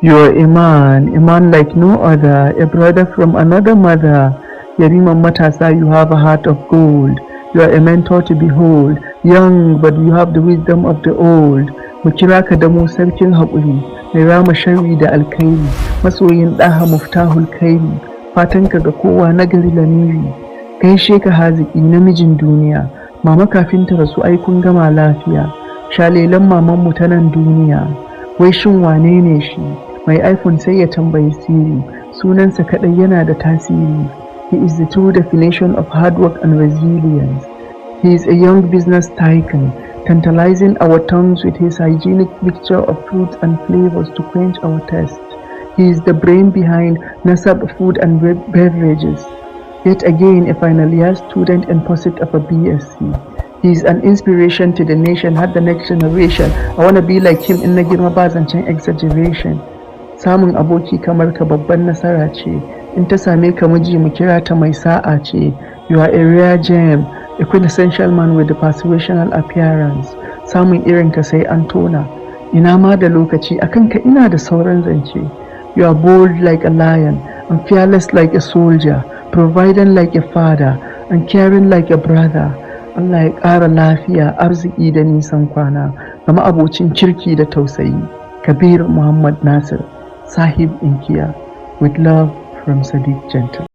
You are a man like no other, a brother from another mother. Yariman matasa, you have a heart of gold. You are a mentor to behold, young but you have the wisdom of the old. Mu kira ka damo sarkin haƙuri, mai rama sharri da alkhairi, masoyin ɗaha muftahul khairi, fatanka ga kowa nagari lamiri. Gaishe ka haziki namijin duniya, mama kafin ta rasu ai kun gama lafiya. Shalelan mamanmu ta nan duniya, wai shin wane ne shi? Mai iPhone sai ya tambayi Siri, sunansa kaɗai yana da tasiri. He is the true definition of hard work and resilience. He is a young business tycoon, tantalizing our tongues with his hygienic mixture of fruits and flavors to quench our thirst. He is the brain behind Nasab Food and Beverages. Yet again, a final year student in pursuit of a BSc. He is an inspiration to the nation, har the next generation. I wanna be like him in na girma, ba zancen exaggeration. Samun aboki kamar ka babban nasara ce. In ta same ka miji, mu kira ta mai sa'a ce. You are a rare gem, a quintessential man with a persuasional appearance. Samun irin ka sai an tona. Ina ma da lokaci, akan ka ina da sauran zance. You are bold like a lion and fearless like a soldier, providing like a father and caring like a brother. Allah ya ƙara lafiya, arziki da nisan kwana ga ma'abocin kirki da tausayi. Kabir Muhammad Nasir, Sahib Inkiya, with love from Sadiq Gentle.